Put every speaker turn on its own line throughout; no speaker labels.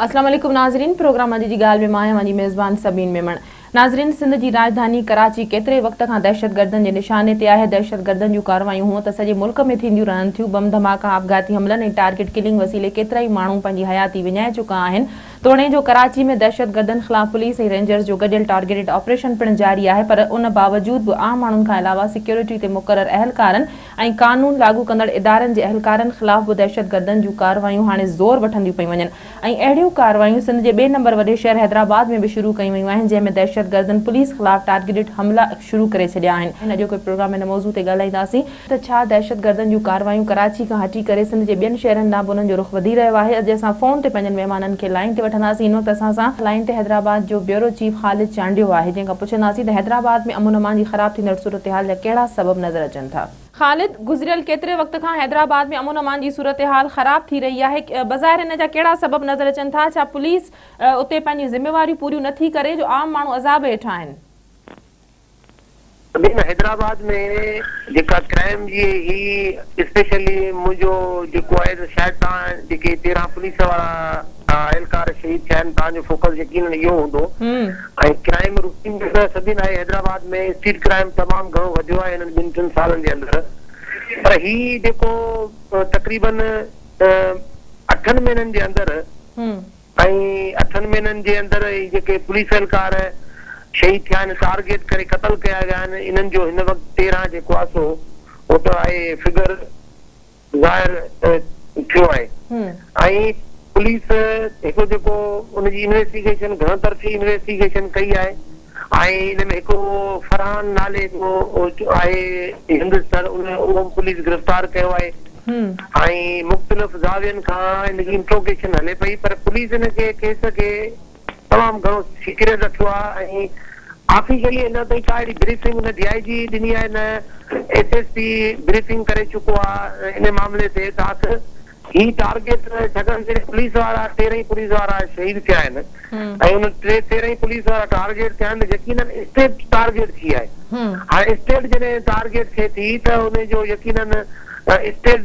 اسلام عليڪم ناظرين پروگرام اڄ جي ڳالهه ۾ مان آهيان اوهان جي ميزبان سبين ميمڻ ناظرين سنڌ جي راڄڌاني ڪراچي ڪيتري وقت کان دهشتگردن جي نشاني تي آهي دهشتگردن جون ڪارروايون هونء ته سڄي ملڪ ۾ ٿينديون رهن ٿيون بم ڌماڪا آپگهاتي حملن ۽ ٽارگيٽ ڪلنگ وسيلي ڪيترائي ماڻهو پنهنجي حياتي وڃائي چڪا آهن توڻي جو ڪراچي ۾ دهشتگردن خلاف پوليس ۽ رينجرز جو گڏيل ٽارگيٽڊ آپريشن پڻ جاري آهي پر ان باوجود به عام ماڻهن کان علاوه سيڪيورٽي تي مقرر اهلڪارن ۽ قانون لاڳو ڪندڙ ادارن جي اهلڪارن خلاف به دهشتگردن جون ڪارروايون هاڻي زور وٺنديون پيون وڃن ۽ اهڙيون ڪارروايون سنڌ جي ٻئي نمبر وڏي شهر حيدرآباد ۾ به شروع ڪيون ويون آهن جنهن ۾ دهشتگردن پوليس خلاف ٽارگيٽڊ حملا شروع ڪري ڇڏيا آهن. اڄوڪي پروگرام ۾ ان موضوع تي ڳالهائينداسين ته ڇا دهشتگردن جون ڪارروايون ڪراچي کان هٽي ڪري سنڌ جي ٻين شهرن ڏانهن به انهن جو رخ وڌي رهيو آهي اڄ اسان فون تي پنهنجن مهمانن کي لائين تي وٺنداسين هن وقت اسان سان لائين تي حيدرآباد جو بيورو چيف خالد چانڊيو آهي جنهن کان پڇنداسين ته حيدرآباد ۾ امن امان جي خراب ٿيندڙ صورتحال جا ڪهڙا سبب نظر اچن ٿا. خالد، گذريل ڪيتري وقت کان حيدرآباد ۾ امن امان جي صورتحال خراب ٿي رهي آهي بظاهر ان جا ڪهڙا سبب نظر اچن ٿا ڇا پوليس اتي پنهنجون ذميواريون پوريون نه ٿي ڪري جو عام ماڻهو عذاب هيٺ آهن.
ڀيڻ حيدرآباد ۾ جيڪا ڪرائيم جي هي اسپيشلي منهنجو جيڪو آهي ته شايد توهان جيڪي 13 پوليس وارا اهلڪار شهيد ٿيا آهن توهان جو فوڪس يقينن اهو هوندو ۽ ڪرائيم روٽين ۾ ته سڀني آهي حيدرآباد ۾ اسٽريٽ ڪرائيم تمام گهڻو وڌيو آهي هنن ٻن ٽن سالن جي اندر پر هي جيڪو تقريبن اٺن مهينن جي اندر ۽ اٺن مهينن جي اندر هي جيڪي پوليس اهلڪار شهيد ٿيا آهن ٽارگيٽ ڪري قتل ڪيا ويا آهن انهن جو هن وقت 13 جيڪو آهي سو اهو ته آهي فگر ظاهر ٿيو آهي ۽ پوليس هڪ جيڪو ان جي انويسٽيگيشن گهڻ طرفي انويسٽيگيشن ڪئي آهي ۽ ان ۾ هڪ فرحان نالي هڪڙو آهي هندستر ان اهو به پوليس گرفتار ڪيو آهي ۽ مختلف زاوين کان ان جي انٽروگيشن هلي پئي پر پوليس ان کي ڪيس کي تمام گهڻو سيڪريٽ رکيو آهي ۽ آفيشلي اڃا تائين ڪا اهڙي بريفنگ نه ڊي I جي ڏني آهي نه ايس ايس پي بريفنگ ڪري چڪو آهي ان معاملي تي ته آخر هي ٽارگيٽ ڇاڪاڻ جڏهن پوليس وارا 13 ئي پوليس وارا شهيد ٿيا آهن ۽ انهن ٽي 13 ئي پوليس وارا ٽارگيٽ ٿيا آهن ته يقينن اسٽيٽ ٽارگيٽ ٿي آهي هاڻي اسٽيٽ جڏهن ٽارگيٽ ٿئي ٿي ته ان جو يقينن اسٽيٽ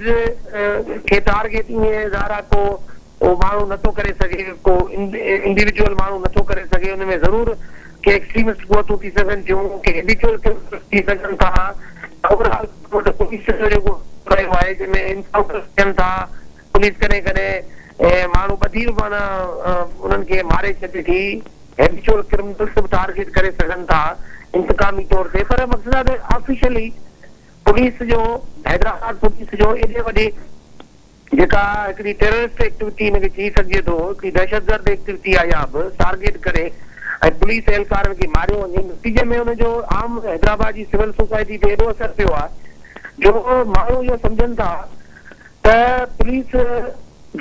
کي ٽارگيٽ ائين ظاهر آهي ڪو ماڻهو نٿو ڪري سگهي ڪو انڊيويجوئل ماڻهو نٿو ڪري سگهي ان ۾ ضرور ڪي ايڪسٽريمسٽ قوتون ٿي سگهن ٿيون ڪي هيبيچوئل ڪرمنلز ٿي سگهن ٿا اوور آل پوليس جو جيڪو رهيو آهي جنهن ۾ انڪائونٽر ٿين ٿا پوليس ڪڏهن ڪڏهن ماڻهو ٻڌي به معنيٰ انهن کي ماري ڇڏي ٿي هيبيچوئل ڪرمنلز به ٽارگيٽ ڪري سگهن ٿا انتقامي طور تي پر مقصد آهي ته آفيشلي پوليس جو حيدرآباد پوليس جو ايڏي وڏي جيڪا هڪڙي ٽيررسٽ ايڪٽيوٽي ان کي چئي سگهجي ٿو، هڪڙي دهشتگرد ايڪٽيوٽي آهي اها به ٽارگيٽ ڪري ۽ پوليس اهلڪارن کي ماريو وڃي نتيجي ۾ ان جو عام حيدرآباد جي سول سوسائٽي تي ايڏو اثر پيو آهي جو ماڻهو اهو سمجهن ٿا ته پوليس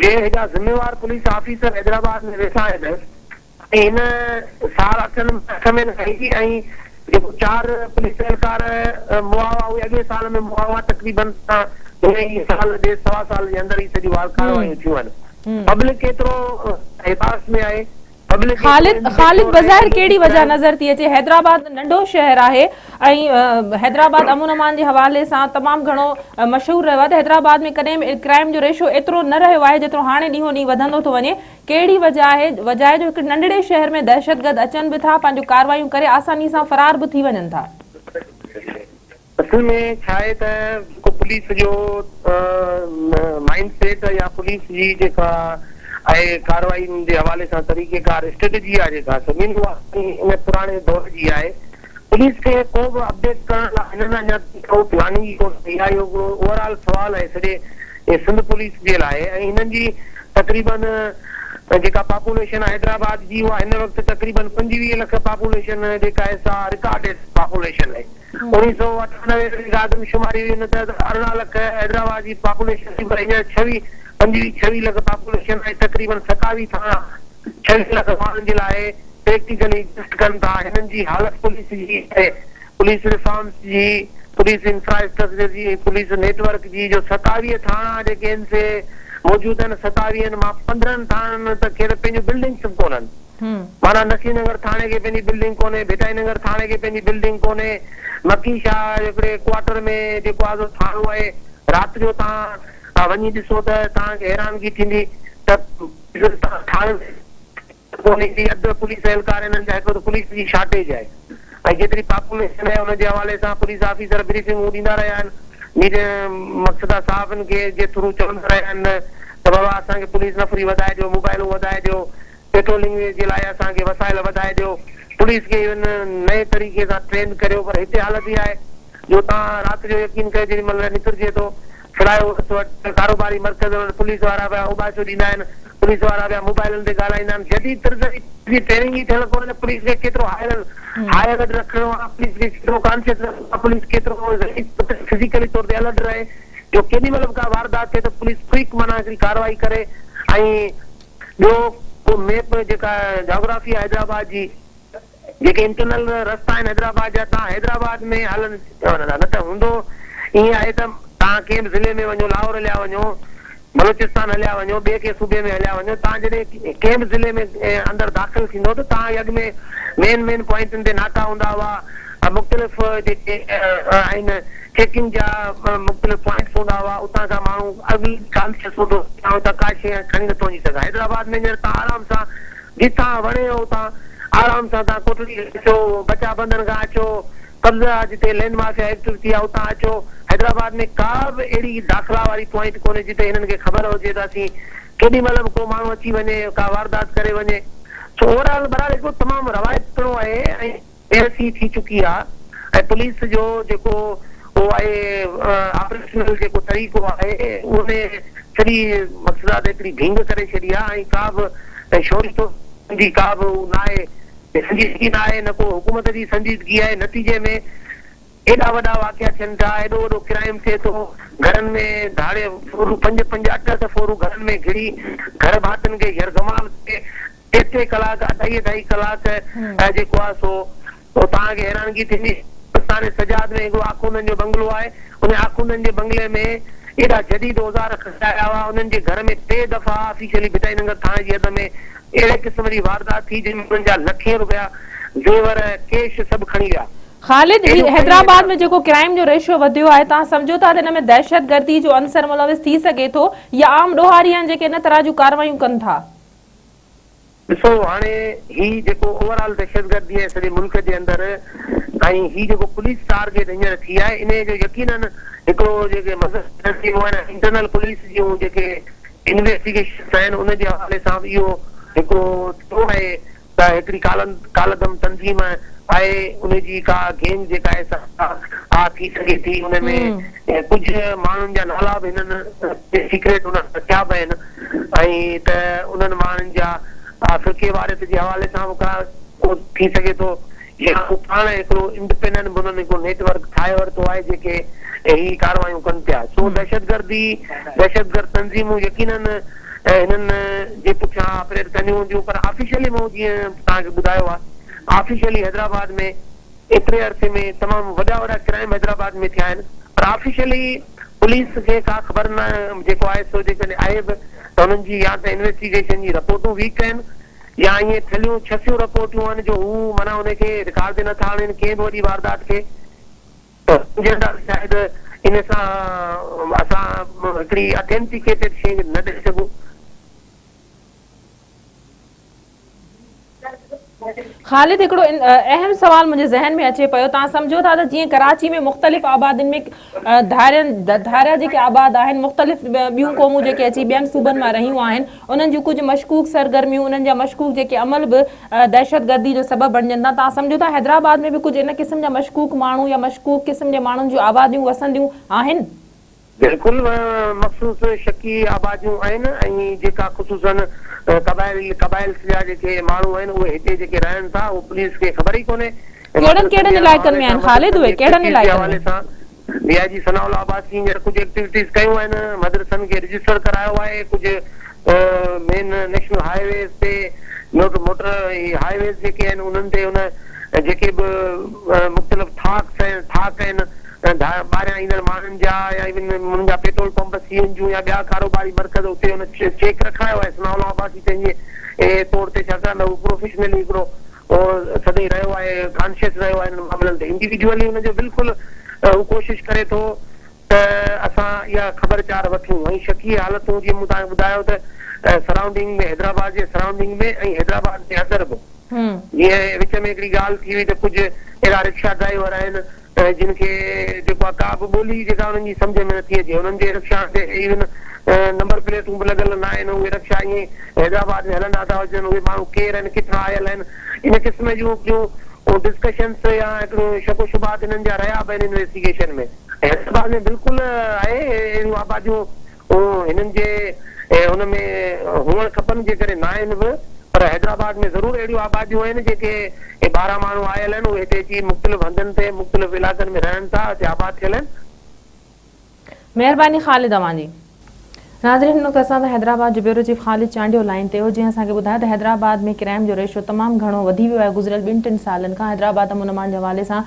جي هيڏا ذميوار پوليس آفيسر حيدرآباد ۾ ويٺا آهن ۽ هن سال اٺن اٺ مهينا هئي ۽ جيڪو چار پوليس اهلڪار مئا هئا اهي اڳئين سال ۾ مئا هئا تقريبن هن ئي سال ڏيڍ سوا سال جي اندر ئي سڄيون ڪارروايون ٿيون آهن پبلڪ ايترو حفاظت ۾ آهي پبلڪ
خالد خالد بظاهر ڪهڙي وجه نظر ٿي اچي حيدرآباد ننڍو شهر آهي ۽ حيدرآباد امن امان جي حوالي سان تمام گهڻو مشهور رهيو آهي ته حيدرآباد ۾ ڪڏهن به ڪرائم جو ريشو ايترو نه رهيو آهي جيترو هاڻي ڏينهون ڏينهن وڌندو ٿو وڃي ڪهڙي وجه آهي وجه آهي جو هڪ ننڍڙي شهر ۾ دهشتگرد اچن به ٿا پنهنجون ڪاروايون ڪري آساني سان فرار به ٿي وڃن ٿا.
اصل ۾ ڇا آهي ته جيڪو پوليس جو مائنڊ سيٽ يا پوليس جي جيڪا آهي ڪارروائين جي حوالي سان طريقي ڪار اسٽريٽجي آهي جيڪا سڀني اها ان پراڻي دور جي آهي پوليس کي ڪو به اپڊيٽ ڪرڻ لاء هنن اڃا تائين ڪو پلاننگ ئي ڪونه ڪئي آهي اهو هڪڙو اوور آل سوال آهي سڄي سنڌ پوليس جي لاء ۽ هنن جي تقريبن جيڪا پاپوليشن آهي حيدرآباد جي اها هن وقت تقريبن 25 لک پاپوليشن جيڪا آهي سا رڪارڊيڊ پاپوليشن آهي 1998 ۾ جيڪا آدمشماري هئي ان تحت 18 لک حيدرآباد جي پاپوليشن هئي پر هينئر ڇويهه پنجويهه ڇويهه لک پاپوليشن آهي تقريبن 27 ٿاڻا 26 لک ماڻهن جي لاء پريڪٽيڪلي ايگزسٽ ڪن ٿا هنن جي حالت پوليس جي آهي پوليس ريفارمز جي پوليس انفراسٽرڪچر جي ۽ پوليس نيٽ ورڪ جي جو 27 ٿاڻا جيڪي آهن سي موجود آهن ستاويهن مان 15 ٿاڻن ۾ ته کي ته پنهنجون بلڊنگس به ڪونهن معنيٰ نسيم نگر ٿاڻي کي پنهنجي بلڊنگ ڪونهي ڀٽائي نگر ٿاڻي کي پنهنجي بلڊنگ ڪونهي مڪي شاهه هڪڙي ڪوارٽر ۾ جيڪو آهي سو ٿاڻو آهي رات جو توهان وڃي ڏسو ته توهان کي حيرانگي ٿيندي ته ٿاڻي ڪونه ايندي، اڌ پوليس اهلڪار هنن جا هڪڙو ته پوليس جي شارٽيج آهي ۽ جيتري پاپوليشن آهي ان جي حوالي سان پوليس آفيسر بريفنگون ڏيندا رهيا آهن مير مقصدا صحافين کي جي ٿرو چوندا رهيا آهن ته بابا اسان کي پوليس نفري وڌائي ڏيو موبائلون وڌائي ڏيو پيٽرولنگ جي لاء اسان کي وسائل وڌائي ڏيو پوليس کي ان نئين طريقي سان ٽرينڊ ڪريو پر هتي حالت اها آهي جو توهان رات جو يقين ڪيو جيڏي مهل نڪرجي ٿو فلائي اوورس وٽ ڪاروباري مرڪز وٽ پوليس وارا پيا اوٻاسيون ڏيندا آهن، پوليس وارا پيا موبائلن تي ڳالهائيندا آهن، جديد طرز جي ٽريننگ ئي ٿيل ڪونهي ته پوليس کي ڪيترو هاء الرٽ رکڻو آهي، پوليس کي ڪيترو ڪانشس رکڻو آهي، پوليس ڪيترو ذهني طور تي فزيڪلي طور تي الرٽ رهي جو ڪيڏي مهل به ڪا واردات ٿئي ته پوليس ڪوئڪ معنيٰ هڪڙي ڪارروائي ڪري ۽ ٻيو ڪو ميپ جيڪا جاگرافي آهي حيدرآباد جي. جيڪي انٽرنل رستا آهن حيدرآباد جا توهان حيدرآباد ۾ هلن وڃندا نه ته هوندو ائين آهي ته توهان ڪنهن به ضلعي ۾ وڃو لاهور هليا وڃو بلوچستان هليا وڃو ٻئي ڪنهن صوبي ۾ هليا وڃو توهان جڏهن ڪنهن به ضلعي ۾ اندر داخل ٿيندو ته توهان کي اڳ ۾ مين مين پوائنٽن تي ناڪا هوندا هئا مختلف جيڪي آهن چيڪنگ جا مختلف پوائنٽس هوندا هئا اتان کان ماڻهو اڳ ئي ڪانشس هوندو هو اتان ڪا شيء کڻي نٿو وڃي سگهان حيدرآباد ۾ هينئر توهان آرام سان جتان وڻيو اتان آرام سان تان ڪوٽڙي کان اچو، بچا بندن کان اچو، قبضا جتي لينڊ مافيا ايڪٽو ٿي آ اتان اچو، حيدرآباد ۾ ڪا به اهڙي داخلا واري پوائنٽ ڪونهي جتي هنن کي خبر هجي ته اسين ڪيڏي مهل به ڪو ماڻهو اچي وڃي ڪا واردات ڪري وڃي سو اوور آل بهرحال هڪڙو تمام روايتڻو آهي ۽ بي ٿي چڪي آ ۽ پوليس جو جيڪو اهو آهي آپريشنل جيڪو طريقو آهي ان سڄي مقصدات هڪڙي ڀينگ ڪري ڇڏي آ ۽ ڪا به شعوري طور جي ڪا به اهو نه آهي سنجيدگي نه آهي نه ڪو حڪومت جي سنجيدگي آهي نتيجي ۾ ايڏا وڏا واقعا ٿين ٿا ايڏو وڏو ڪرائيم ٿئي ٿو گهرن ۾ ڌاڙي ڦورو پنج پنج اٺ اٺ ڦورو گهرن ۾ گهڙي گهر ڀاتين کي يرغمال ڪري ٽي ٽي ڪلاڪ اڍائي اڍائي ڪلاڪ جيڪو آهي سو توهان کي حيرانگي ٿيندي پاڪستان سجاد ۾ هڪڙو آخوندن جو بنگلو آهي ان آخوندن جي بنگلي ۾ ايڏا جديد اوزار کڻي آيا هئا انهن جي گهر ۾ ٽي دفعا آفيشلي ڀٽائي ننگر ٿاڻي جي حد ۾ اهڙي قسم جي واردات ٿي جنهن ۾ انهن جا لکين روپيا زيور ڪيش سڀ کڻي ويا.
خالد هي
ايڏو ڪئي
حيدرآباد ۾ جيڪو ڪرائيم جو ريشو وڌيو آهي توهان سمجهو ٿا ته ان ۾ دهشتگردي جو عنصر ملوث ٿي سگهي ٿو يا عام ڏوهاري آهن جيڪي ان طرح جون ڪارروايون ڪن ٿا؟
ڏسو هاڻي هي جيڪو اوور آل دهشتگردي آهي سڄي ملڪ جي اندر ۽ هي جيڪو پوليس ٽارگيٽ هينئر ٿي آهي انهي جو يقينن هڪڙو جيڪي مذهبي تنظيمون آهن انٽرنل پوليس جون جيڪي انويسٽيگيشنس آهن ان جي حوالي سان به اهو هڪڙو ٿيو آهي ته هڪڙي ڪالعدم تنظيم آهي ان جي ڪا گينگ جيڪا آهي سا آ ٿي سگهي ٿي ان ۾ ڪجهه ماڻهن جا نالا به هنن سيڪريٽ انهن رکيا به آهن ۽ ته انهن ماڻهن جا فرقيواريت جي حوالي سان به ڪا ڪو ٿي سگهي ٿو يا هو پاڻ هڪڙو انڊپينڊنٽ به انهن هڪڙو نيٽ ورڪ ٺاهي ورتو آهي جيڪي هي ڪارروايون ڪن پيا سو دهشتگردي دهشتگرد تنظيمون يقينن هنن جي پٺيان آپريٽ ڪنديون هونديون پر آفيشلي مون جيئن توهان کي ٻڌايو آهي آفيشلي حيدرآباد ۾ ايتري عرصي ۾ تمام وڏا وڏا ڪرائيم حيدرآباد ۾ ٿيا آهن پر آفيشلي پوليس کي ڪا خبر نه جيڪو آهي سو جيڪڏهن آهي به ته انهن جي يا ته انويسٽيگيشن جي رپورٽون ويڪ آهن يا ائين ٺلهيون ڇسيون رپورٽون آهن جو هو معنيٰ ان کي رڪارڊ تي نٿا آڻين ڪنهن به وڏي واردات کي ته سمجهن ٿا ته شايد ان سان اسان هڪڙي اٿينٽيڪيٽيڊ شيء نه ڏئي سگهون.
خالد هڪڙو اهم سوال منهنجي ذهن ۾ اچي پيو توهان سمجهو ٿا ته جيئن ڪراچي ۾ مختلف آبادين ۾ ڌارين ڌاريا جيڪي آباد آهن مختلف ٻيون قومون جيڪي اچي ٻين صوبن مان رهيون آهن انهن جون ڪجهه مشڪوڪ سرگرميون انهن جا مشڪوڪ جيڪي عمل به دهشتگردي جو سبب بڻجن ٿا توهان سمجهو ٿا حيدرآباد ۾ به ڪجهه ان قسم جا مشڪوڪ ماڻهو يا مشڪوڪ قسم جي ماڻهن جون آباديون وسنديون آهن؟
بلڪل مخصوص شڪي آباديون آهن ۽ جيڪا خصوصاً قبائل قبائلس جا جيڪي ماڻهو آهن اهي هتي جيڪي رهن ٿا اهو پوليس کي خبر ئي ڪونهي ۽
ڪهڙن
مدرسن
ڪهڙن
جي
علائقن
حوالي
۾ آهن
سان
خالد
مدرسن
اهي
جي
ڪهڙن
ايڪٽيوٽيز جي
علائقن ۾؟
حوالي سان ڊي I جي ثناء الله عباسي هينئر ڪجهه ايڪٽيوٽيز ڪيون آهن مدرسن کي رجسٽر ڪرايو آهي ڪجهه مين نيشنل هاء ويز تي موٽر هاء ويز جيڪي آهن انهن تي ان جيڪي به مختلف ٿاڪ ٿاڪ آهن ٻاهريان ايندڙ ماڻهن جا يا ايون انهن جا پيٽرول پمپ، سي اين جون يا ٻيا ڪاروباري مرڪز اتي ان چيڪ رکرايو آهي ثناء الله عباسي پنهنجي طور تي ڇاڪاڻ ته هو پروفيشنلي هڪڙو سدائين رهيو آهي ڪانشيس رهيو آهي انهن معاملن تي انڊيويجوئلي ان جو بلڪل هو ڪوشش ڪري ٿو ته اسان اها خبر چار وٺون ۽ شڪي حالتون جيئن مون توهان کي ٻڌايو ته سرائونڊنگ ۾ حيدرآباد جي سرائونڊنگ ۾ ۽ حيدرآباد جي اندر به جيئن وچ ۾ هڪڙي ڳالهه ٿي هئي ته ڪجهه اهڙا رڪشا ڊرائيور آهن جن کي جيڪو آهي ڪا به ٻولي جيڪا انهن جي سمجهه ۾ نٿي اچي انهن جي رڪشائن تي ايون نمبر پليٽون به لڳل نه آهن اهي رڪشا ائين ئي حيدرآباد ۾ هلندا ٿا اچن اهي ماڻهو ڪير آهن ڪٿان آيل آهن ان قسم جون هڪڙيون ڊسڪشنس يا هڪڙو شڪ و شبهات انهن جا رهيا به آهن انويسٽيگيشن ۾ حيدرآباد ۾ بلڪل آهي اهڙيون آباديون هنن جي ان ۾ هئڻ کپن جيڪڏهن ناهن به پر حيدرآباد ۾ ضرور اهڙيون آباديون آهن جيڪي ٻاهران ماڻهو آيل آهن اهي هتي اچي مختلف هنڌن تي مختلف علائقن ۾ رهن ٿا اتي آباد ٿيل آهن.
مهرباني خالد اوهان جي. ناظرين هن وقت اسان سان حيدرآباد جو bureau chief Khalid Chandio line تي هو جنهن اسان کي ٻڌايو ته حيدرآباد ۾ ڪرائيم جو ريشو تمام گهڻو وڌي ويو آهي گذريل ٻن ٽن سالن کان حيدرآباد امن امان جي حوالي سان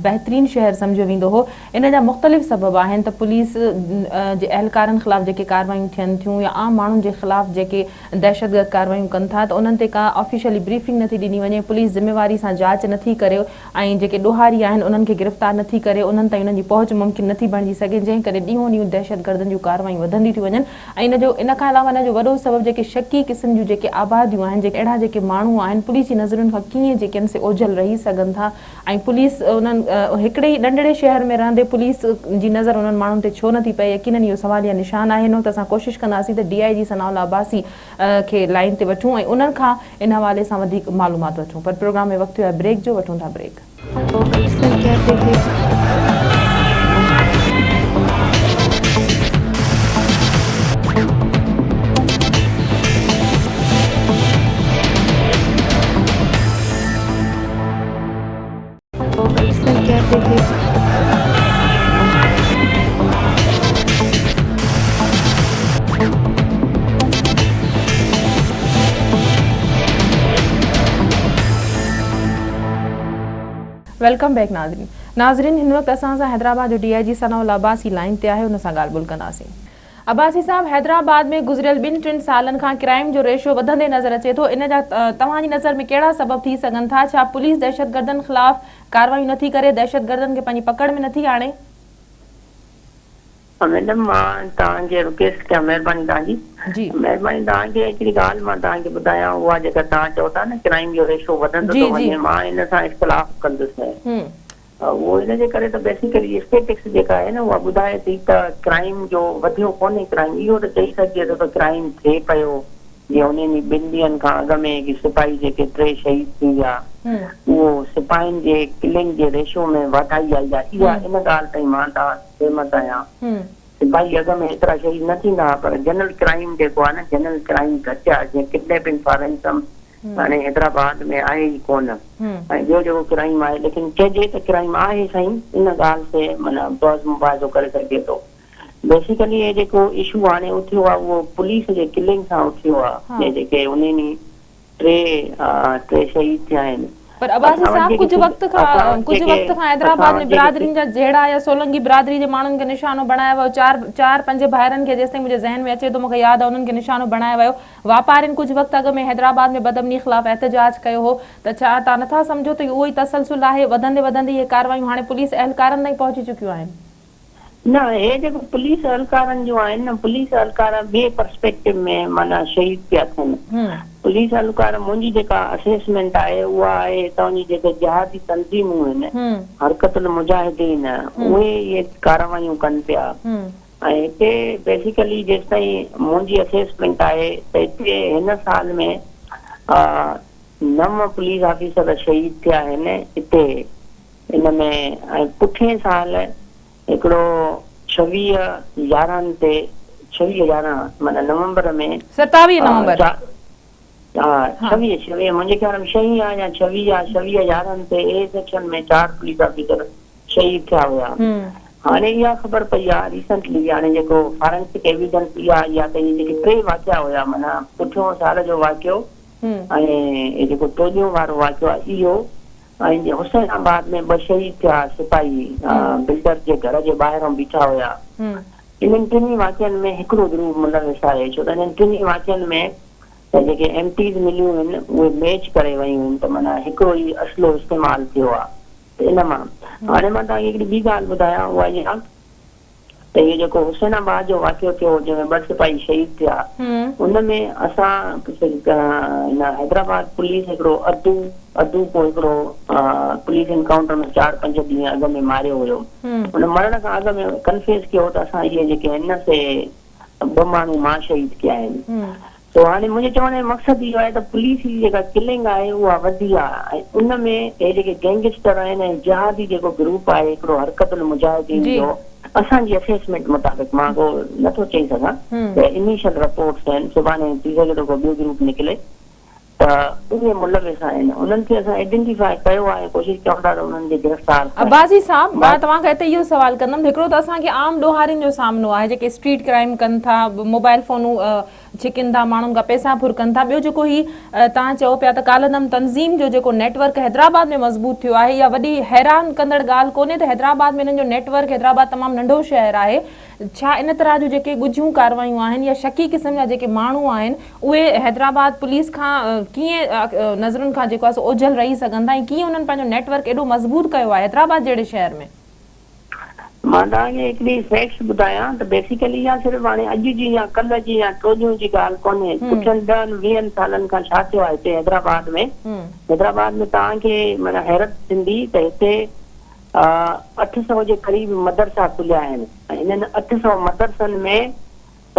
بهترين شهر سمجهيو ويندو هو. ان جا مختلف سبب آهن ته پوليس جي اهلڪارن خلاف جيڪي ڪارروايون ٿين ٿيون يا عام ماڻهن جي خلاف جيڪي دهشتگرد ڪارروايون ڪن ٿا ته انهن تي ڪا آفيشلي بريفنگ نٿي ڏني وڃي، پوليس ذميواري سان جاچ نٿي ڪري ۽ جيڪي ڏوهاري آهن انهن کي گرفتار نٿي ڪري انهن تائين انهن جي پهچ ممڪن نٿي بڻجي سگهي جنهن ڪري ڏينهون ڏينهن دهشتگردن جون ڪارروايون وڌنديون ٿيون وڃن ۽ ان جو ان کان علاوه ان جو وڏو سبب جيڪي شڪي قسم جون جيڪي آباديون آهن جيڪي اهڙا جيڪي ماڻهو آهن پوليس جي نظرن کان ڪيئن جيڪي آهن سي اوجهل رهي سگهن ٿا ۽ پوليس انهن هڪڙي ئي ننڍڙي شهر ۾ رهندي پوليس جي نظر انهن ماڻهن تي ڇو نٿي پئي يقينن اهو سواليه نشان آهي هن وقت اسان ڪوشش ڪنداسين ته ڊي I جي ثناء الله عباسي کي لائين تي وٺون ۽ انهن کان ان حوالي سان وڌيڪ معلومات وٺون پر پروگرام ۾ وقت ٿيو آهي بريڪ جو وٺون ٿا بريڪ. Welcome back ناظرين ناظرين هن وقت اسان سان حيدرآباد جو ڊي I جي ثناء الله عباسي لائين تي آهي ان سان ڳالهه ٻولهه ڪنداسين. عباسي صاحب حيدرآباد ۾ گذريل ٻن ٽن سالن کان ڪرائيم جو ريشو وڌندي نظر اچي ٿو ان جا توهان جي نظر ۾ ڪهڙا سبب ٿي سگهن ٿا ڇا پوليس دهشتگردن خلاف ڪاروايون نٿي ڪري دهشتگردن کي پنهنجي پڪڙ ۾ نٿي آڻي.
ميڊم مان توهان کي رڪويسٽ ڪيان مهرباني توهان جي
جي.
مهرباني توهان کي هڪڙي ڳالهه مان توهان کي ٻڌايان اها جيڪا توهان چئو ٿا نه ڪرائيم جو ريشو وڌندو
جي
ٿو
جي.
وڃي مان ان سان اختلاف ڪندس. اهو ان جي ڪري ته بيسيڪلي اسٽيٽڪس جيڪا آهي نه اها ٻڌائي ٿي ته ڪرائيم جو وڌيو ڪونهي ڪرائيم اهو ته چئي سگهجي ٿو ته ڪرائيم ٿئي پيو جيئن انهن ئي ٻن ڏينهن کان اڳ ۾ هڪ سپاهي جيڪي ٽي شهيد ٿي ويا اهو سپاهين جي ڪلنگ جي ريشو ۾ واڌائي آئي آهي اها ان ڳالهه تائين مان توهان سان سهمت آهيان سپاهي اڳ ۾ ايترا شهيد نه ٿيندا هئا پر جنرل ڪرائيم جيڪو آهي نه جنرل ڪرائيم گهٽ آهي جيئن ڪڊنيپنگ فار رينسم هاڻي حيدرآباد ۾ آهي ئي ڪونه ۽ ٻيو جيڪو ڪرائيم آهي ليڪن چئجي ته ڪرائيم آهي سائين ان ڳالهه تي معنيٰ بحث مباحثو ڪري سگهجي ٿو بيسيڪلي هي جيڪو اشو هاڻي اٿيو آهي اهو پوليس جي ڪلنگ سان اٿيو آهي جي جيڪي انهن ئي ٽي ٽي شهيد ٿيا آهن
پر عباسي
اسان وٽ
صاحب
جيڪي
ڪجهه وقت
اسان
کان
وٽ
ڪجهه
جيڪي
وقت کان
اسان
حيدرآباد
وٽ
۾
جيڪي
برادرين جا جهيڙا يا سولنگي برادري جي ماڻهن کي نشانو بڻايو ويو چار چار پنج ڀائرن کي جيستائين منهنجي ذهن ۾ اچي ٿو مونکي ياد آهي انهن کي نشانو بڻايو ويو واپارين ڪجهه وقت اڳ ۾ حيدرآباد ۾ بدامني خلاف احتجاج ڪيو هو ته ڇا توهان نٿا سمجهو ته اهو ئي تسلسل آهي، وڌندي وڌندي اهي ڪارروايون هاڻي پوليس اهلڪارن تائين پهچي چڪيون آهن.
نه هي جيڪو پوليس اهلڪارن جون آهن نه پوليس اهلڪار ٻئي پرسپيڪٽو ۾ معنيٰ شهيد پيا ٿين پوليس اهلڪار منهنجي جيڪا اسيسمينٽ آهي اها آهي هتان جي جيڪي جهادي تنظيمون آهن حرڪت المجاهدين اهي اهي ڪارروايون ڪن پيا ۽ هتي بيسيڪلي جيستائين منهنجي اسيسمينٽ آهي ته هتي هن سال ۾ نو پوليس آفيسر شهيد ٿيا آهن هتي ان ۾ ۽ پٺئين سال هڪڙو ڇويهه يارهن تي ڇويهه يارهن معنيٰ نومبر ۾
ستاويهه نومبر
ها ڇويهه ڇويهه منهنجي خيال ۾ ڇهين آ يا ڇويهه آ ڇويهه يارهن تي اي سيڪشن ۾ چار پوليس آفيسر شهيد ٿيا هيا. هاڻي اها خبر پئي آ ريسنٽلي هاڻي جيڪو فارنسڪ ايويڊنس اها آئي آ ته اهي جيڪي ٽي واقعا هيا معنيٰ پٺيون سال جو واقعو ۽ هي جيڪو ٽوڄيون وارو واقعو آ اهو ۽ حسين آباد ۾ ٻه شهيد ٿيا سپاهي بلڊر جي گهر جي ٻاهران بيٺا هيا انهن ٽنهي واقعن ۾ هڪڙو گروپ ملوث آهي ڇو ته انهن ٽنهي واقعن ۾ ته جيڪي ايم ٽيز مليون آهن اهي ميچ ڪري ويون آهن ته معنيٰ هڪڙو ئي اسلحو استعمال ٿيو آ. ته ان مان هاڻي مان توهان کي هڪڙي ٻي ڳالهه ٻڌايان اها اها ته اهو جيڪو حسين آباد جو واقعو ٿيو جنهن ۾ ٻه سپاهي شهيد ٿيا ان ۾ اسان هن حيدرآباد پوليس هڪڙو ادو ادو ڪو هڪڙو پوليس انڪائونٽر ۾ چار پنج ڏينهن اڳ ۾ ماريو هيو ان مرڻ کان اڳ ۾ ڪنفيس ڪيو ته اسان اهي جيڪي آهن نه سي ٻه ماڻهو مان شهيد ڪيا آهن. سو هاڻي منهنجي چوڻ جو مقصد اهو آهي ته پوليس جي جيڪا ڪلنگ آهي اها وڌي آهي ۽ ان ۾ اهي جيڪي گينگسٽر آهن ۽ جهادي جيڪو گروپ آهي هڪڙو حرڪت المجاهدين جو اسان جي اسيسمينٽ مطابق مان ڪو نٿو چئي سگهان ته انيشل رپورٽس آهن سڀاڻي ٿي سگهي ٿو ڪو ٻيو گروپ نڪلي ته اهي ملوث آهن انهن کي اسان آئيڊينٽيفائي ڪيو آهي ۽ ڪوشش ڪيون ٿا ته انهن کي گرفتار ڪيون.
عباسي صاحب مان توهان کان هتي اهو سوال ڪندم ته هڪڙو ته اسان کي عام ڏوهارين جو سامنو آهي جيڪي اسٽريٽ ڪرائيم ڪن ٿا موبائل فونون ڇڪين ٿا ماڻهن کان پئسا ڦر ڪن ٿا ٻيو جيڪو هي توهان چئو پيا ته ڪالعدم تنظيم جو جيڪو نيٽ ورڪ حيدرآباد ۾ مضبوط ٿيو آهي اها وڏي حيران ڪندڙ ڳالهه ڪونهي ته حيدرآباد ۾ انهن جو نيٽ ورڪ حيدرآباد تمام ننڍو شهر آهي ڇا ان طرح جون جيڪي ڳجهيون ڪارروايون آهن يا شڪي قسم جا جيڪي ماڻهو آهن اهي حيدرآباد پوليس کان ڪيئن نظرن کان جيڪو آهي سو اوجهل رهي سگهن ٿا ۽ ڪيئن انهن پنهنجو نيٽ ورڪ ايڏو مضبوط ڪيو آهي حيدرآباد جهڙي شهر ۾؟
مان توهان کي هڪڙي فيڪٽس ٻڌايان ته بيسيڪلي اها صرف هاڻي اڄ جي يا ڪلهه جي يا ٽوڄون جي ڳالهه ڪونهي پٺين ڏهن ويهن سالن کان ڇا ٿيو آهي هتي حيدرآباد ۾ حيدرآباد ۾ توهان کي معنيٰ حيرت ٿيندي ته هتي 800 جي قريب مدرسا کليا آهن ۽ انهن 800 مدرسن ۾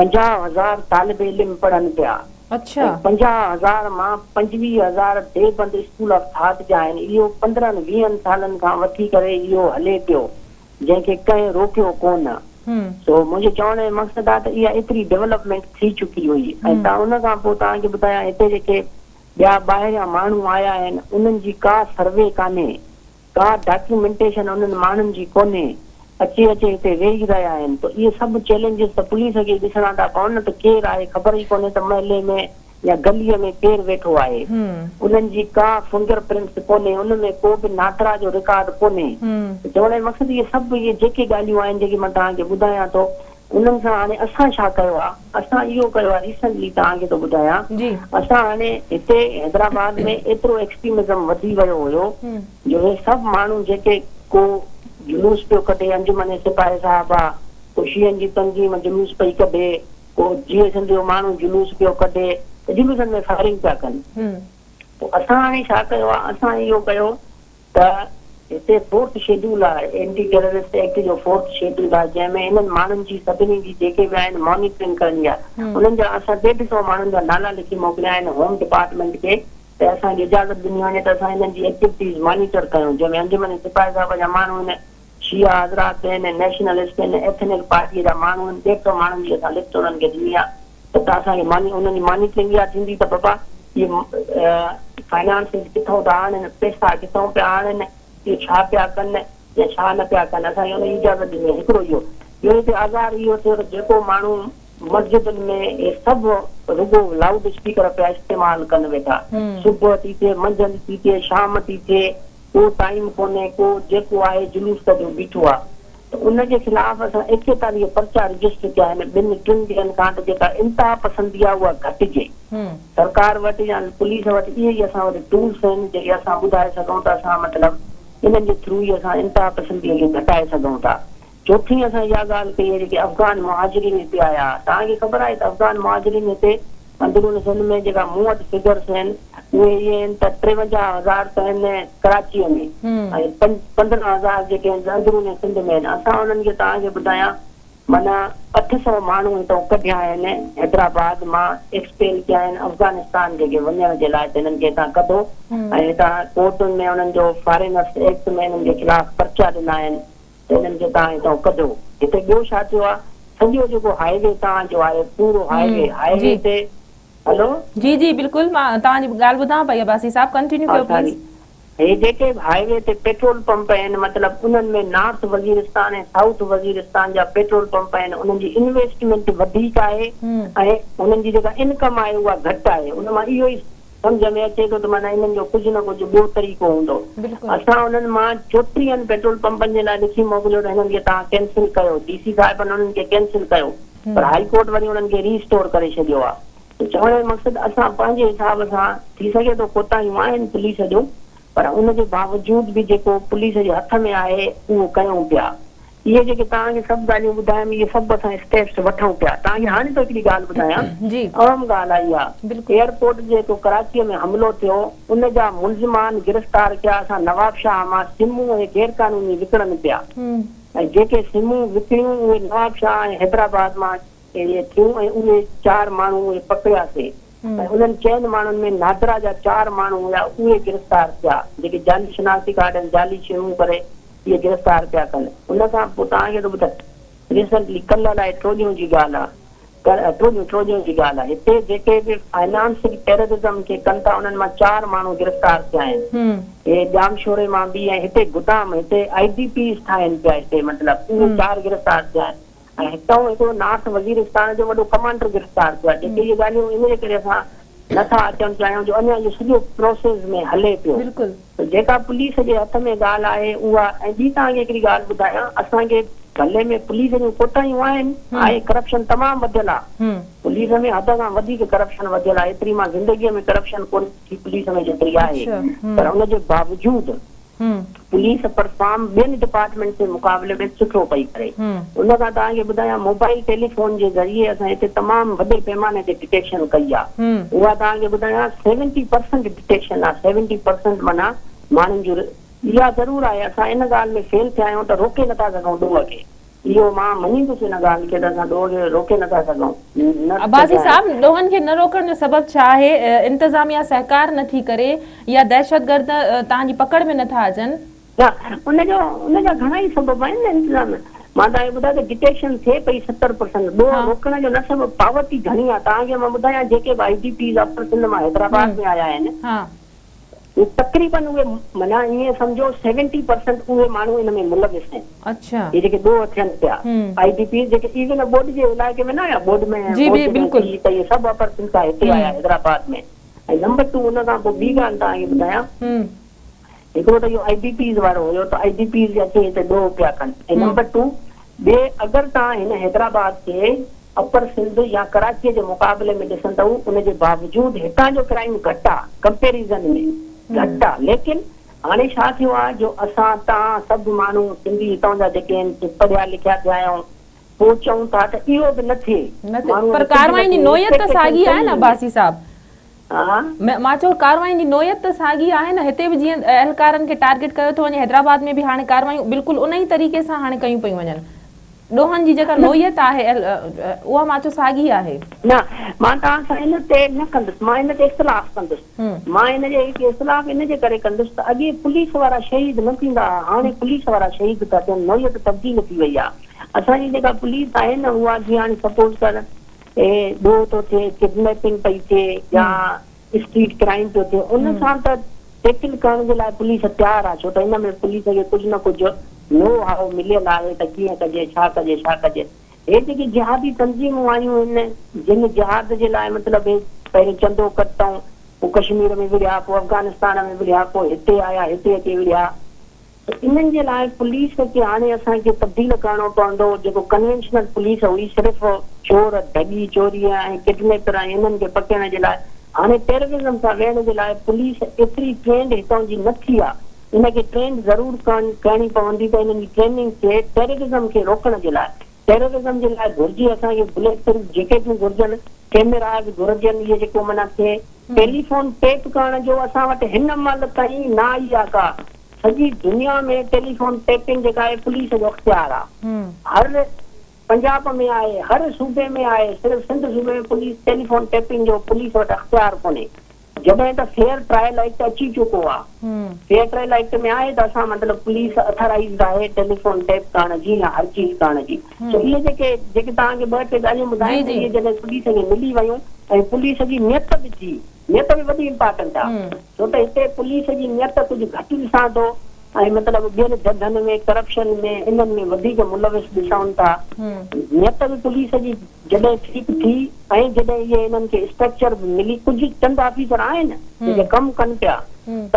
50,000 طالب علم پڙهن پيا ۽ 50,000 مان 25,000 ديوبند اسڪول آف ٿاٽ جا آهن. اهو پندرهن ويهن سالن کان وٺي ڪري اهو هلي پيو جنهن کي ڪنهن روڪيو ڪونه. سو منهنجي چوڻ جو مقصد آهي ته اها ايتري ڊولپمينٽ ٿي چڪي هئي ۽ تان ان کان پوء توهان کي ٻڌايان هتي جيڪي ٻيا ٻاهريان ماڻهو آيا آهن انهن جي ڪا سروي ڪانهي. ڪا ڊاڪيومينٽيشن انهن ماڻهن جي ڪونهي، اچي اچي هتي ويهي رهيا آهن ته اهي سڀ چئلينجز ته پوليس کي ئي ڏسڻا ٿا پون نه ته ڪير آهي خبر ئي ڪونهي ته محلي ۾ يا گليء ۾ ڪير ويٺو آهي انهن جي ڪا فنگر پرنٽس ڪونهي ان ۾ ڪو به نادرا جو رڪارڊ ڪونهي ته چوڻ جو مقصد اهي سڀ اهي جيڪي ڳالهيون آهن جيڪي مان توهان کي ٻڌايان ٿو انهن سان هاڻي اسان ڇا ڪيو آهي اسان اهو ڪيو آهي ريسنٽلي توهان کي ٿو ٻڌايان اسان هاڻي هتي حيدرآباد ۾ ايترو ايڪسٽريمزم وڌي ويو هيو جو هي سڀ ماڻهو جيڪي ڪو جلوس پيو ڪڍي انجمن سپاهي صاحب آ ڪو شيعن جي تنظيم جلوس پئي ڪڍي ڪو جيئي سنڌ جو ماڻهو جلوس پيو ڪڍي ته جلوسن ۾ فائرنگ پيا ڪن پوء اسان هاڻي ڇا ڪيو آهي اسان اهو ڪيو ته هتي فورٿ شيڊول آهي، اينٽي ٽيررسٽ ايڪٽ جو فورٿ شيڊول آهي، جنهن ۾ انهن ماڻهن جي سڀني جي جيڪي به آهن مانيٽرنگ ڪرڻي آهي، انهن جا اسان ڏيڍ سئو ماڻهن جا نالا لکي موڪليا آهن هوم ڊپارٽمينٽ کي ته اسان کي اجازت ڏني وڃي ته اسان انهن جي ايڪٽيوٽيز مانيٽر ڪيون، جنهن ۾ انجمن سپاهي صاحب جا ماڻهو آهن، شيعا حضرات آهن، نيشنلسٽ آهن، ايٿنڪ پارٽيء جا ماڻهو آهن، ڏيڍ سئو ماڻهن جي اسان لسٽ انهن کي ڏني آهي ته ته اسان کي ماني انهن جي مانيٽرنگ اها ٿيندي ته بابا اهي فنانسز ڪٿئون ٿا آڻن، پئسا ڪٿئون پيا آڻن، اهي ڇا پيا ڪن يا ڇا نه پيا ڪن، اسان کي ان جي اجازت ڏني آهي. هڪڙو اهو، ٻيو هتي آزار اهو ٿيو ته جيڪو ماڻهو مسجدن ۾ اهي سڀ رڳو لائوڊ اسپيڪر پيا استعمال ڪن ويٺا، صبح ٿي ٿئي، منجهند ٿي ٿئي، شام ٿي ٿئي، ڪو ٽائيم ڪونهي ڪو جيڪو آهي جلوس ڪڍيو بيٺو آ ته ان جي خلاف اسان 41 پرچا رجسٽر ڪيا آهن ٻن ٽن ڏينهن کان ته جيڪا انتها پسندي آ اها گهٽجي سرڪار وٽ يا پوليس وٽ اهي ئي اسان وٽ ٽولس آهن جيڪي اسان ٻڌائي سگهون ته اسان مطلب انهن جي ٿرو ئي اسان انتها پسندي کي گهٽائي سگهون ٿا. چوٿين اسان اها ڳالهه ڪئي آهي جيڪي افغان مهاجرين هتي آيا توهان کي خبر آهي ته افغان مهاجرين هتي اندرون سنڌ ۾ جيڪا مون وٽ فگرس آهن اهي اهي آهن ته 53 هزار ته آهن ڪراچيء ۾ ۽ 15 هزار جيڪي آهن سي اندرون سنڌ ۾ آهن اسان انهن کي توهان کي ٻڌايان معنيٰ 800 ماڻهو هتان ڪڍيا آهن حيدرآباد مان ايڪسپيل ڪيا آهن افغانستان جيڪي وڃڻ جي لاء ته هنن کي هتان ڪڍو ۽ هتان ڪورٽن ۾ انهن جو فارينرس ايڪٽ ۾ انهن جي خلاف پرچا ڏنا آهن ته انهن کي توهان هتان ڪڍو. هتي ٻيو ڇا ٿيو آهي، سڄو جيڪو هاء وي توهان جو آهي پورو هاء وي، هاء وي تي هلو.
جي جي بلڪل مان توهان جي ڳالهه ٻڌان پئي عباسي صاحب ڪنٽينيو ڪيو پليز.
هي جيڪي به هاء وي تي پيٽرول پمپ آهن مطلب انهن ۾ نارٿ وزيرستان ۽ سائوٿ وزيرستان جا پيٽرول پمپ آهن انهن جي انويسٽمينٽ وڌيڪ آهي ۽ انهن جي جيڪا انڪم آهي اها گهٽ آهي ان مان اهو ئي سمجهه ۾ اچي ٿو ته معنيٰ انهن جو ڪجهه نه ڪجهه ٻيو طريقو هوندو. اسان انهن مان چوٽيهن پيٽرول پمپن جي لاء لکي موڪليو ته هنن کي توهان ڪينسل ڪيو. ڊي سي صاحبن انهن کي ڪينسل ڪيو پر هائي ڪورٽ وري انهن کري اسٽور ڪري ڇڏيو آهي. ته چوڻ جو مقصد اسان پنهنجي حساب سان ٿي سگهي ٿو ڪوتاهيون آهن پوليس جون پر ان جي باوجود به جيڪو پوليس جي هٿ ۾ آهي اهو ڪيون پيا. اهي جيڪي توهان کي سڀ ڳالهيون ٻڌايم اهي سڀ اسان اسٽيپس وٺون پيا. توهان کي هاڻي ٿو هڪڙي ڳالهه ٻڌايان اهم ڳالهه آهي اها. ايئرپورٽ تي جيڪو ڪراچيء ۾ حملو ٿيو ان جا ملزمان گرفتار ڪيا اسان نوابشاهه مان سمون اهي غيرقانوني وڪڻن پيا ۽ جيڪي سمون وڪڻيون اهي نوابشاهه ۽ حيدرآباد مان اهي ٿيون ۽ اهي چار ماڻهو اهي پڪڙياسي ۽ انهن چئن ماڻهن ۾ نادرا جا چار ماڻهو هيا اهي گرفتار ٿيا جيڪي جعلي شناختي ڪارڊ ۽ جعلي سمون ڪري اهي گرفتار پيا ڪن. ان کان پوء توهان کي ٿو ٻڌايان ريسنٽلي ڪلهه الائي ٽوڄون جي ڳالهه آ ٽوڄون ٽوڄون جي ڳالهه آ هتي جيڪي به فائنانسنگ ٽيررزم کي ڪن ٿا انهن مان چار ماڻهو گرفتار ٿيا آهن اهي ڄامشوري مان به ۽ هتي گدام هتي I D Ps ٺاهن پيا هتي مطلب اهي چار گرفتار ٿيا آهن ۽ هتئون هڪڙو نارٿ وزيرستان جو وڏو ڪمانڊر گرفتار ٿيو آهي جيڪي اهي ڳالهيون ان جي ڪري اسان نه ٿا اچڻ چاهيون جو اڃا اهو سڄو پروسيس ۾ هلي پيو ته جيڪا پوليس جي هٿ ۾ ڳالهه آهي اها ۽ ٻي توهان کي هڪڙي ڳالهه ٻڌايان اسان کي ڀلي ۾ پوليس جون ڪوتاهيون آهن آهي ڪرپشن تمام وڌيل آهي پوليس ۾ حد کان وڌيڪ ڪرپشن وڌيل آهي ايتري مان زندگي ۾ ڪرپشن ڪونه ڏٺي پوليس ۾ جيتري آهي پر ان جي باوجود پوليس پرفارم ٻين ڊپارٽمينٽس جي مقابلي ۾ سٺو پئي ڪري. ان کان توهان کي ٻڌايان موبائل ٽيليفون جي ذريعي اسان هتي تمام وڏي پيماني تي ڊٽيڪشن ڪئي آ. اها توهان کي ٻڌايان سيونٽي پرسنٽ ڊٽيڪشن آ سيونٽي پرسنٽ معنيٰ ماڻهن جون اها ضرور آهي اسان ان ڳالهه ۾ فيل ٿيا آهيون ته روڪي نٿا سگهون ڏوهه کي. اهو مان مڃيندس ان ڳالهه کي ته اسان ڏوهه کي روڪي نٿا سگهون. نه
عباسي صاحب ڏوهن کي نه روڪڻ جو سبب ڇا آهي؟ انتظاميا سهڪار نه ٿي ڪري يا دهشتگرد توهان جي پڪڙ ۾ نه ٿا اچن؟
نه ان جو ان جا گهڻا ئي سبب آهن نه انتظاميا مان توهان کي ٻڌايو ته ڊٽيڪشن ٿئي پئي 70% ڏوهه روڪڻ جو نه سبب پاورٽي گهڻي آهي توهان کي مان ٻڌايان جيڪي به I D Ps upper Sindh مان حيدرآباد ۾ آيا آهن اهي تقريبن اهي معنيٰ ائين سمجهو سيونٽي پرسنٽ اهي ماڻهو ان ۾ ملوث آهن. اهي جيڪي ڏوهه ٿين پيا I D Ps جيڪي ايون ٻوڏ جي علائقي ۾ نه آيا ٻوڏ ۾ ٻوڏ جڏهن ٿي ته اهي سڀ اپر سنڌ کان هتي آيا حيدرآباد ۾ ۽ نمبر ٽو ان کان پوء ٻي ڳالهه توهان کي ٻڌايان هڪڙو ته اهو I D Ps وارو هيو ته I D Ps اچي هتي ڏوهه پيا ڪن ۽ نمبر ٽو ٻي اگر توهان هن حيدرآباد کي اپر سنڌ يا ڪراچيء جي مقابلي ۾ ڏسندؤ ان جي باوجود هتان جو ڪرائيم گهٽ آ ڪمپيريزن ۾ گهٽ آ ليڪن هاڻي ڇا ٿيو آ جو اسان توهان سڀ ماڻهو سنڌي هتان جا جيڪي آهن سي پڙهيا لکيا ٿيا آهيون پوء چئون ٿا ته اهو به نه ٿئي
نه ٿئي ماڻهوء پر کي ڪجهه نه ڪارروائين جي ٿئي نوعيت ته ايڪسپيڪٽيشن ساڳي آهي نه عباسي صاحب. ها. مان چيو ڪارروائين جي نوعيت ته ساڳي آهي نه هتي به جيئن اهلڪارن کي ٽارگيٽ ڪيو ٿو وڃي حيدرآباد ۾ به هاڻي ڪارروائيون بلڪل ان ئي طريقي سان هاڻي ڪيون پيون وڃن. ڏوهن جي جيڪا نوعيت آهي اها مان چيو ساڳي آهي.
نه مان توهان سان ان تي نه ڪندس مان ان تي اختلاف ڪندس مان ان جي اختلاف ان جي ڪري ڪندس ته اڳي پوليس وارا شهيد نه ٿيندا ها هاڻي پوليس وارا شهيد ٿا ٿين نوعيت تبديل ٿي وئي آهي اسان جي جيڪا پوليس آهي نه اها جيئن هاڻي سپوز ڪر اهي ڏوهه ٿو ٿئي ڪڊنيپنگ پئي ٿئي يا اسٽريٽ ڪرائيم پيو ٿئي ان سان ته ٽيڪل ڪرڻ جي لاء پوليس تيار آهي ڇو ته ان ۾ پوليس کي ڪجهه نه ڪجهه نو هائو مليل آهي ته ڪيئن ڪجي ڇا ڪجي ڇا ڪجي هي جيڪي جهادي تنظيمون آيون آهن جن جهاد جي لاء مطلب هي پهرين چندو ڪتئون پوء ڪشمير ۾ وڙهيا پوء افغانستان ۾ وڙهيا پوء هتي آيا هتي اچي وڙهيا ته انهن جي لاء پوليس کي هاڻي اسان کي تبديل ڪرڻو پوندو، جيڪو ڪنوينشنل پوليس هئي صرف چور، ڍڳي، چوري ۽ ڪڊنيپر ۽ انهن کي پڪڙڻ جي لاء، هاڻي ٽيررزم سان ويهڻ جي لاء پوليس ايتري ٽرينڊ هتان جي نه ٿي آ، ان کي ٽرينڊ ضرور ڪرڻي پوندي ته انهن جي ٽريننگ ٿئي ٽيررزم کي روڪڻ جي لاء، ٽيررزم جي لاء گهرجي اسان کي بليٽ پروف جيڪيٽون گهرجن، ڪيميراز گهرجن اهي جيڪو معنيٰ ٿئي، ٽيليفون ٽيپ ڪرڻ جو اسان وٽ هن مهل تائين نه آئي آ ڪا، سڄي دنيا ۾ ٽيليفون ٽيپنگ جيڪا آهي پوليس جو اختيار آ، هر پنجاب ۾ آهي، هر صوبي ۾ آهي، صرف سنڌ صوبي ۾ پوليس ٽيليفون ٽيپنگ جو پوليس وٽ اختيار ڪونهي. جڏهن ته فيئر ٽرائل ايڪٽ اچي چڪو آ. فيئر ٽرائل ايڪٽ ۾ آهي ته اسان مطلب پوليس اٿارائيزڊ آهي ٽيليفون ٽيپ ڪرڻ جي يا هر چيز ڪرڻ جي. سو اهي جيڪي جيڪي توهان کي ٻه ٽي ڳالهيون ٻڌايم ته اهي جڏهن پوليس کي ملي ويون ۽ پوليس جي نيت به ٿي نيت به وڏي امپارٽنٽ آ ڇو ته هتي پوليس جي نيت ڪجهه گهٽ ڏسان ٿو ۽ مطلب ٻين ڌنڌن ۾ ڪرپشن ۾ انهن ۾ وڌيڪ ملوث ڏسون ٿا. نيت به پوليس جي جڏهن ٺيڪ ٿي ۽ جڏهن اهي انهن کي اسٽرڪچر به ملي ڪجهه چند آفيسر آهن جيڪي ڪم ڪن پيا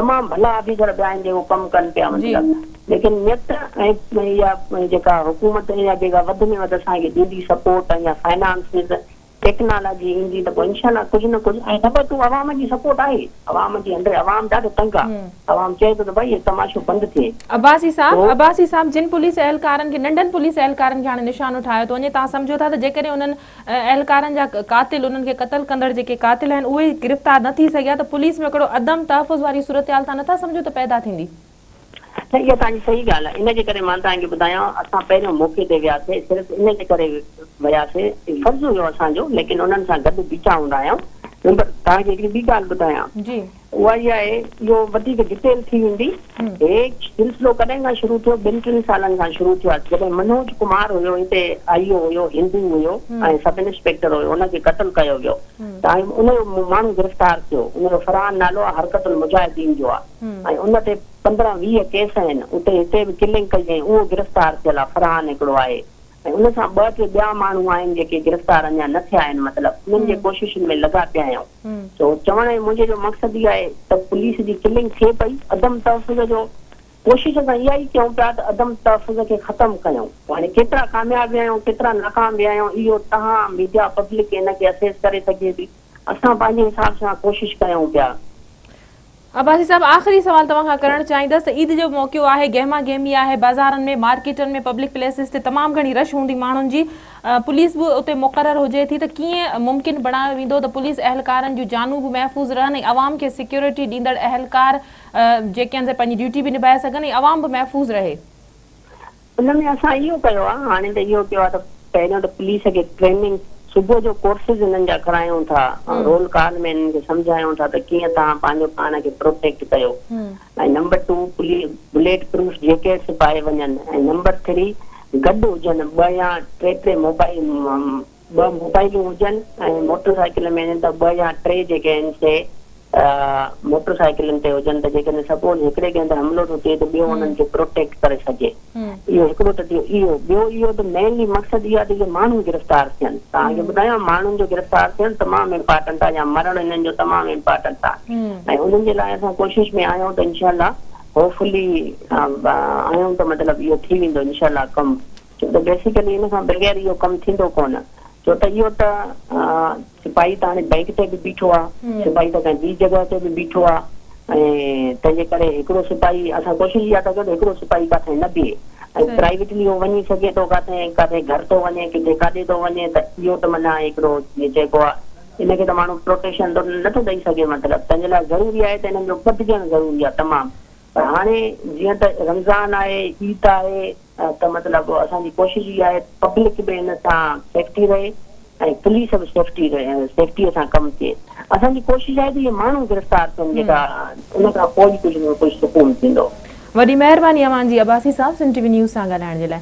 تمام ڀلا آفيسر به آهن جيڪو ڪم ڪن پيا مطلب ليڪن نيت ۽ اها جيڪا حڪومت يا جيڪا وڌ ۾ وڌ اسان کي ڏيندي سپورٽ يا فائنانسز. ٽيڪنالاجي ايندي ته پوء انشاء الله ڪجهه نه ڪجهه ۽ نمبر ٽو عوام جي سپورٽ آهي عوام جي اندر عوام ڏاڍو تنگ آ عوام چئي ٿو ته ڀائي هي تماشو بند ٿئي.
عباسي صاحب عباسي صاحب جن پوليس اهلڪارن کي ننڍن پوليس اهلڪارن کي هاڻي نشانو ٺاهيو ٿو وڃي توهان سمجهو ٿا ته جيڪڏهن انهن اهلڪارن جا قاتل انهن کي قتل ڪندڙ جيڪي قاتل آهن اهي گرفتار نه ٿي سگهيا ته پوليس ۾ هڪڙو عدم تحفظ واري صورتحال توهان نٿا سمجهو ته پيدا ٿيندي.
نه اها توهان جي صحيح ڳالهه آهي ان جي ڪري مان توهان کي ٻڌايان اسان پهريون موقعي تي وياسي صرف ان جي ڪري وياسي فرض هيو اسان جو ليڪن انهن سان گڏ بيٺا هوندا آهيون نمبر توهان کي هڪڙي ٻي ڳالهه ٻڌايان
جي.
اها اها آهي اهو وڌيڪ ڊٽيل ٿي ويندي هي سلسلو ڪڏهن کان شروع ٿيو ٻن ٽن سالن کان شروع ٿيو آهي جڏهن منوج ڪمار هيو هتي آئي او هيو هندو هيو ۽ سب انسپيڪٽر هيو ان کي قتل ڪيو ويو ته ان جو ماڻهو گرفتار ٿيو ان جو فرحان نالو آهي حرڪت المجاهدين جو آهي ۽ ان تي 15 20 ڪيس آهن اتي هتي به ڪلنگ ڪئي ۽ اهو گرفتار ٿيل آهي فرحان هڪڙو آهي ۽ ان سان ٻه ٽي ٻيا ماڻهو آهن جيڪي گرفتار اڃا نه ٿيا آهن مطلب انهن جي ڪوششن ۾ لڳا پيا آهيون سو چوڻ جو منهنجي جو مقصد اهو آهي ته پوليس جي ڪلنگ ٿئي پئي عدم تحفظ جو ڪوشش اسان اها ئي ڪيون پيا ته عدم تحفظ کي ختم ڪيون پوء هاڻي ڪيترا ڪامياب ويا آهيون ڪيترا ناڪام ويا آهيون اهو توهان ميڊيا پبلڪ ان کي اسيس ڪري سگهي ٿي اسان پنهنجي حساب سان ڪوشش ڪيون پيا.
عباسي صاحب آخري سوال توهان کان ڪرڻ چاهيندس ته عيد جو موقعو آهي گهما گهمي آهي بازارن ۾ مارڪيٽن ۾ پبلڪ پليسز تي تمام گهڻي رش هوندي ماڻهن جي پوليس به اتي مقرر هجي ٿي ته ڪيئن ممڪن بڻايو ويندو ته پوليس اهلڪارن جون جانون به محفوظ رهن ۽ عوام کي سيڪيورٽي ڏيندڙ اهلڪار جيڪي آهن سي پنهنجي ڊيوٽي به نڀائي سگهن ۽ عوام به محفوظ رهي.
ان ۾ اسان اهو ڪيو آهي هاڻي ته اهو ڪيو آهي ته پهريون ته پوليس کي ٽريننگ صبح جو ڪورسز انهن جا ڪرايون ٿا رول ڪال ۾ انهن کي سمجهايون ٿا ته ڪيئن توهان پنهنجو پاڻ کي پروٽيڪٽ ڪيو ۽ number two bullet proof jackets پائي وڃن ۽ نمبر ٿري گڏ هجن ٻه يا ٽي ٽي موبائل ٻه موبائلون هجن ۽ موٽر سائيڪل ۾ وڃن ته ٻه يا ٽي جيڪي آهن سي موٽر سائيڪلن تي هجن ته جيڪڏهن سپوز هڪڙي ڪنهن تي حملو ٿو ٿئي ته ٻيو انهن کي پروٽيڪٽ ڪري سگهي. اهو هڪڙو ته ٿيو اهو. ٻيو اهو ته مينلي مقصد اهو آهي ته اهي ماڻهو گرفتار ٿين. توهان کي ٻڌايان ماڻهن جو گرفتار ٿيڻ تمام امپارٽنٽ آهي يا مرڻ انهن جو تمام امپارٽنٽ آهي ۽ انهن جي لاء اسان ڪوشش ۾ آهيون ته انشاء الله هوپ فلي آهيون ته مطلب اهو ٿي ويندو انشاء الله ڪم. ڇو ته بيسيڪلي ان کان بغير اهو ڪم ٿيندو ڪونه. ڇو ته اهو ته سپاهي ته هاڻي بئنڪ تي به بيٺو آ، سپاهي ته ڪنهن ٻي جڳهه تي به بيٺو آ ۽ تنهن جي ڪري هڪڙو سپاهي اسان ڪوشش اها ٿا ڪيون ته هڪڙو سپاهي ڪاٿي نه بيهي ۽ پرائيويٽلي اهو وڃي سگهي ٿو ڪاٿي ڪاٿي گهر ٿو وڃي ڪٿي ڪاڏي ٿو وڃي ته اهو ته معنيٰ هڪڙو جيئن چئبو آ ان کي ته ماڻهو پروٽيڪشن ته نٿو ڏئي سگهي مطلب تنهن جي لاء ضروري آهي ته انهن جو ٻڌجڻ ضروري آ تمام پر هاڻي جيئن ته رمضان آهي عيد آهي ته مطلب اسان جي ڪوشش اها آهي ته پبلڪ به ان سان سيفٽي رهي ۽ پوليس به سيفٽي رهي سيفٽي سان ڪم ٿئي اسان جي ڪوشش آهي ته اهي ماڻهو گرفتار ٿين جيڪا ان کان پوء ئي ڪجهه نه ڪجهه سڪون ٿيندو.
وڏي مهرباني اوهان جي عباسي صاحب سنڌ ٽي وي نيوز سان ڳالهائڻ جي لاء.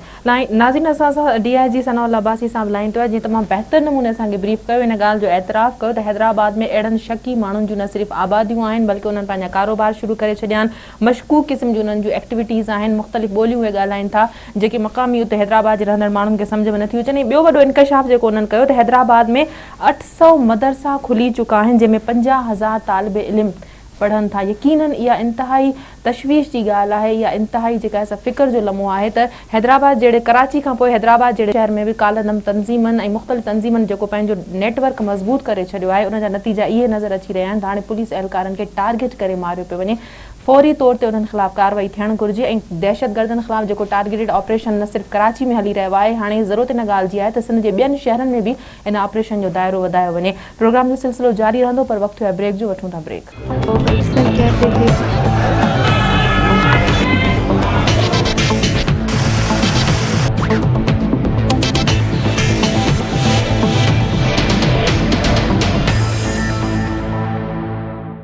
ناظرين اسان سان ڊي I جي ثناء الله عباسي صاحب لائين تي هئا جنهن تمام بهتر نموني اسان کي بريف ڪيو ان ڳالهه جو اعتراف ڪيو ته حيدرآباد ۾ اهڙن شڪي ماڻهن جون نه صرف آباديون آهن بلڪه انهن پنهنجا ڪاروبار شروع ڪري ڇڏيا آهن مشڪوڪ قسم جون انهن جون ايڪٽيوٽيز آهن، مختلف ٻوليون اهي ڳالهائين ٿا، جيڪي مقامي اتي حيدرآباد جي رهندڙ ماڻهن کي سمجهه ۾ نٿيون اچن ۽ ٻيو وڏو انڪشاف جيڪو انهن ڪيو ته حيدرآباد ۾ 800 مدرسا کلي چڪا آهن جنهن ۾ 50 هزار طالب علم پڙهن ٿا يقينن اها انتهائي تشويش جي ڳالهه آهي اها انتهائي جيڪا آهي سا فڪر جو لمحو آهي ته حيدرآباد جهڙي ڪراچي کان پوء حيدرآباد جهڙي شهر ۾ به ڪالعدم تنظيمن ۽ مختلف تنظيمن جيڪو پنهنجو نيٽ ورڪ مضبوط ڪري ڇڏيو آهي ان جا نتيجا اهي نظر اچي رهيا آهن ته هاڻي پوليس اهلڪارن کي ٽارگيٽ ڪري ماريو پيو وڃي فوري طور تي انهن خلاف ڪارروائي ٿيڻ گهرجي ۽ دهشتگردن خلاف جيڪو ٽارگيٽيڊ آپريشن نه صرف ڪراچي ۾ هلي رهيو آهي هاڻي ضرورت ان ڳالهه جي آهي ته سنڌ جي ٻين شهرن ۾ به ان آپريشن جو دائرو وڌايو وڃي پروگرام جو سلسلو جاري رهندو پر وقت ٿيو آهي بريڪ جو وٺون ٿا بريڪ.
वो अक्सर कहते थे।